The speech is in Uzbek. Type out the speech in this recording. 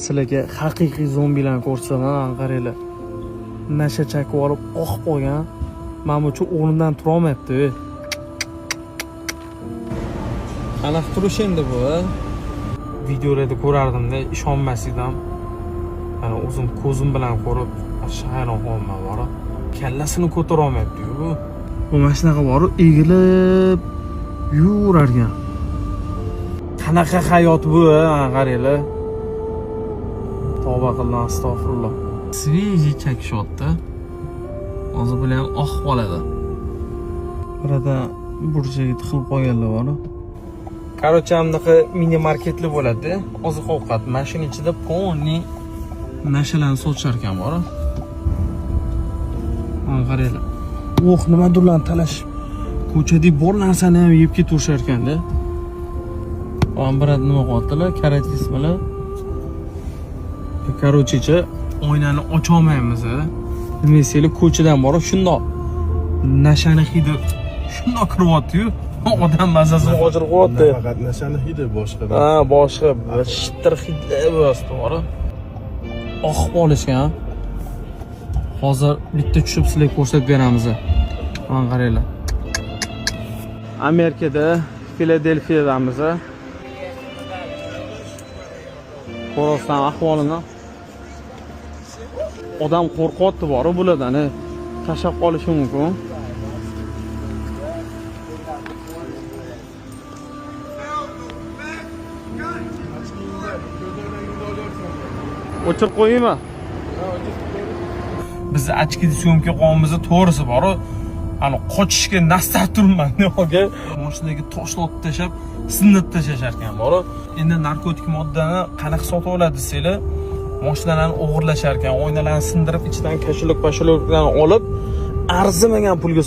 Sizlarga haqiqiy zombilarni ko'rsataman, qaranglar. Nasha chakib olib oqib qolgan. Mana bu o'rnidan turolmayapti. Qanaqa turish endi bu? Videolarda ko'rardimda, ishonmas edim. Mana o'zim ko'zim bilan ko'rib, hayron qolman bor. Kallasini ko'tara olmayapti-yu bu. Bu mana shunaqa borib egilib yurarkan. Qanaqa hayot bu, ha, qaranglar. Tavba qildim, astag'firulloh. Свежий chakishyapti. Hozir bular ham oqib qoladi. Burada burchaga tiqilib qolganlar bor. Короче, bunaqa mini marketli bo'ladi, oziq-ovqat. Mana shuning ichida полный nashalarni sotishar ekan bor. Mana qaranglar. Oh, nimadirlarni talashib, ko'chadagi bor narsani ham yeb ketaverishar ekanda. Mana брат nima qilyaptilar? Karatistlar. Короче, oynani ocholmaymiz. Nima desanglar, ko'chadan borib shundoq nashani hidi shundoq kiryapti-yu. Odam mazasini qochirib qo'yapti. Nafaqat nashani hidi, boshqa. Ha, boshqa bir shittir hidlar bo'lyapti bor. Oqib qolishgan. Hozir bitta tushib sizlarga ko'rsatib beramiz. Mana qaranglar. Amerikada Filadelfiyadamiz. Ko'rasizlar ahvolini. Odam qo'rqyapti bor bulardan, tashlab qolishi mumkin. O'chirib qo'yaymi? Biz ochkida syomka qo'yamiz, to'g'risi bor. Ani qochishga nastar turibman yo'q. Mashinaga toshni otib tashlab, sindirib tashlashar ekan bor. Endi narkotik moddani qanaqa sotib oladi desanglar, mashinalarni o'g'irlashar ekan, oynalarni sindirib, ichidan кошелёк, pasheloklarni olib, arzimagan pulga.